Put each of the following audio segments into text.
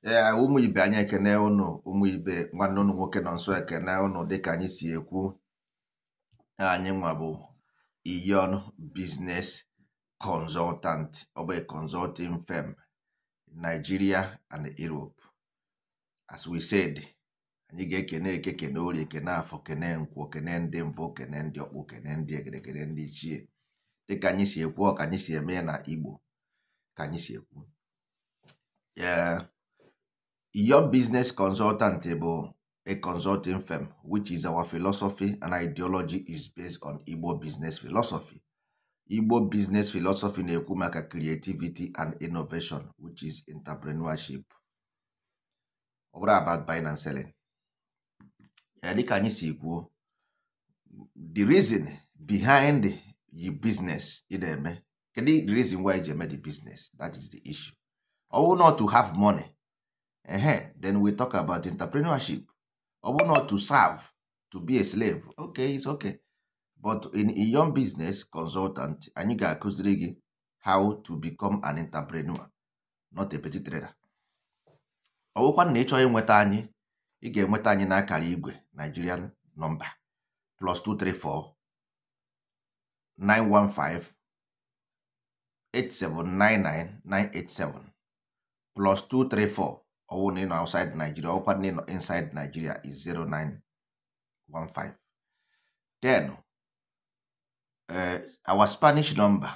ụmụ ibe anyị ekene ụnụ, ụmụ ibe nwanne ụnụ nwoke nọ nso ekene ụnụ. Dịka anyị si ekwu, anyị nwa bụ Iyon Business Consultant, ọ bụ a consulting firm in Nigeria and Europe. As we said, anyị ga-ekene eke, kene orie, kene afọ, kene nkwọ, kene ndị mbụ, kene ndị ọkpụ, kene ndị egede, kene ndị ichie. Dịka anyị si ekwu, ọ ka anyị si eme na Igbo ka anyị si ekwu. Your business consultant bụ a consulting firm, which is our philosophy and ideology is based on Igbo business philosophy. Igbo business philosophy na-ekwu maka creativity and innovation, which is entrepreneurship. Ọ bụrụ about buying and selling. Dịka anyị si kwuo, the reason behind the business ị na-eme, the reason why you made the business, that is the issue. Or not to have money, then we talk about entrepreneurship. Or not to serve, to be a slave. Okay, it's okay. But in a young business consultant, and you got how to become an entrepreneur, not a petty trader. Or one nature in wetani, you get wetani na Karigwe, Nigerian number, +234 915 8799 987. +234, or name outside Nigeria, or name inside Nigeria is 0915. Then our Spanish number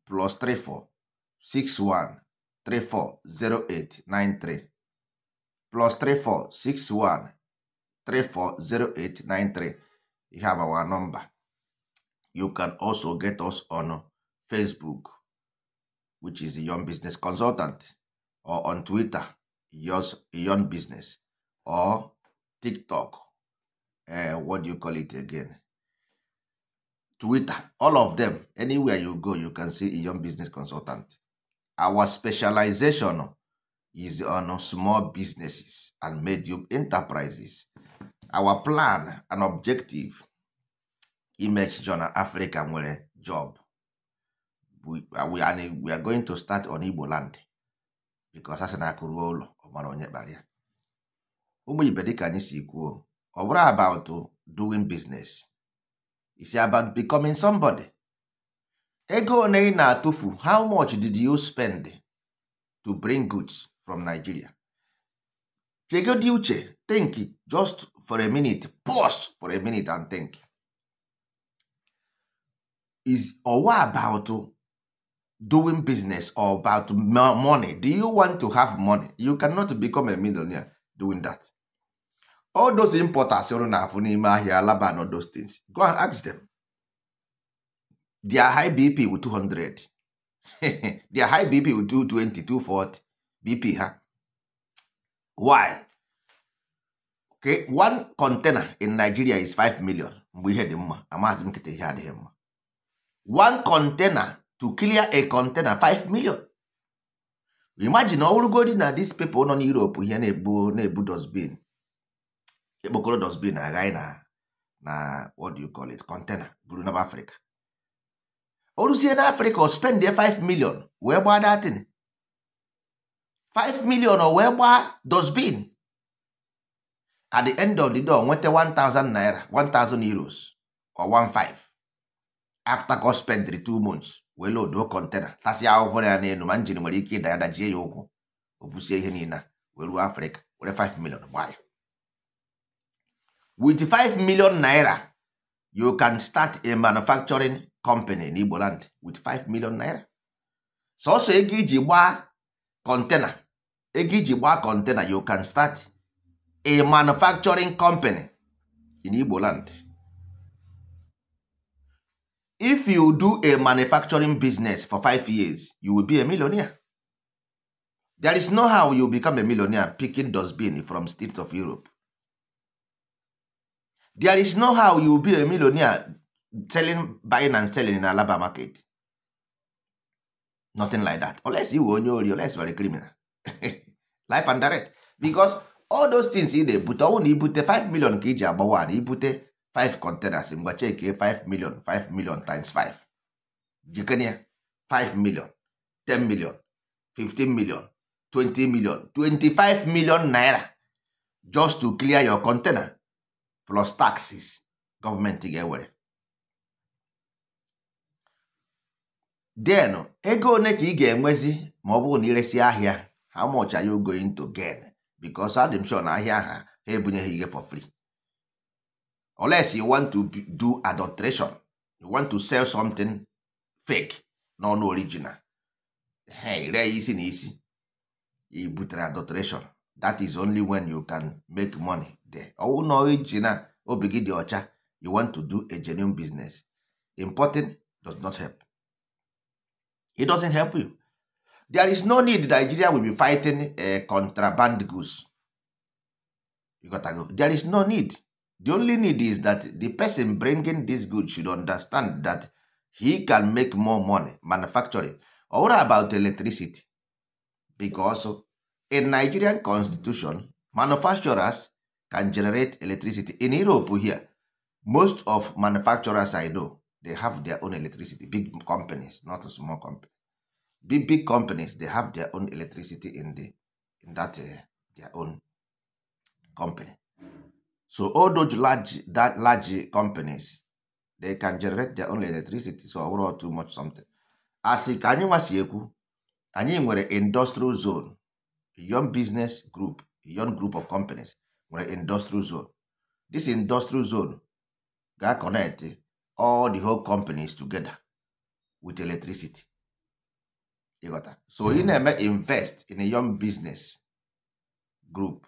+34 61 34 08 93 +34 61 34 08 93. You have our number. You can also get us on Facebook, which is Iyon Business Consultant, or on Twitter, Iyon Business, or TikTok. What do you call it again? Twitter. All of them. Anywhere you go, you can see Iyon Business Consultant. Our specialization is on small businesses and medium enterprises. Our plan and objective, image journal Africa nwere job. We are going to start on Igbo land, because as na akụrụ ụlọ ọmara onye kpara ya. Ụmụ ibe dịka anyị si kwuo, ọ bụrụ about doing business. It's about becoming somebody. Ego one ị na-atụfu, how much did you spend to bring goods from Nigeria? Chegodi uche, think it just for a minute, pause for a minute and think. Is or what about doing business or about money? Do you want to have money? You cannot become a millionaire doing that. All those importers, Alaba, and all those things, go and ask them. Their high BP with 200. Their high BP with 220, 240 BP. Huh? Why? Okay, one container in Nigeria is 5 million. We had him. One container, to clear a container, 5 million. Imagine all good na these people on Europe here na-ebu dustbin. Ebokoro dustbin agaghị na what do you call it, container buru na Africa. Olusie na Africa spend there 5 million wee gbaa that thing. 5 million or wee gbaa dustbin. At the end of the day, nwete 1,000 naira, 1,000 euros or 1.5. After God spend 2 months, we load no container. That's how for an end man nwere ike ịda ya dajie ya ụkwụ. Obusie ihe niile we ruo Africa were 5 million. Why? With 5 million naira, you can start a manufacturing company in Igbo land with 5 million naira. So ego iji gbaa container, you can start a manufacturing company in Igbo land. If you do a manufacturing business for 5 years, you will be a millionaire. There is no how you become a millionaire picking dustbin from states of Europe. There is no how you will be a millionaire buying and selling in Alaba market. Nothing like that. Unless you own your, unless you are a criminal. Life and direct. Because all those things in there, but only put 5 million kg about one, you put 5 containers in check 5 million times 5. You can hear 5 million, 10 million, 15 million, 20 million, 25 million naira just to clear your container plus taxes government ga-ewere. Then ego one ka ị ga-enwezi ma ọ bụrụ na iresi ahịa, how much are you going to gain? Because I'm sure na ahịa ha ebunyeghị ihe for free. Unless you want to do adulteration, you want to sell something fake, no original. Hey, ree isi na isi, you butere adulteration. That is only when you can make money there. Oh no, original, obi gị dị ọcha, you want to do a genuine business. Importing does not help. It doesn't help you. There is no need Nigeria will be fighting contraband goods. You got to go. There is no need. The only need is that the person bringing this good should understand that he can make more money manufacturing. Or about electricity. Because in Nigerian constitution, manufacturers can generate electricity. In Europe here, most of manufacturers I know, they have their own electricity. Big companies, not a small company. Big companies, they have their own electricity in their own company. So all those large companies, they can generate their own electricity. So overall, too much something. As ka anyị nwasi ekwu, anyị nwere industrial zone, a young business group, a young group of companies nwere industrial zone. This industrial zone ga connect all the whole companies together with electricity. You got that? So you never invest in a young business group.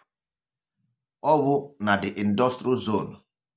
Or na the industrial zone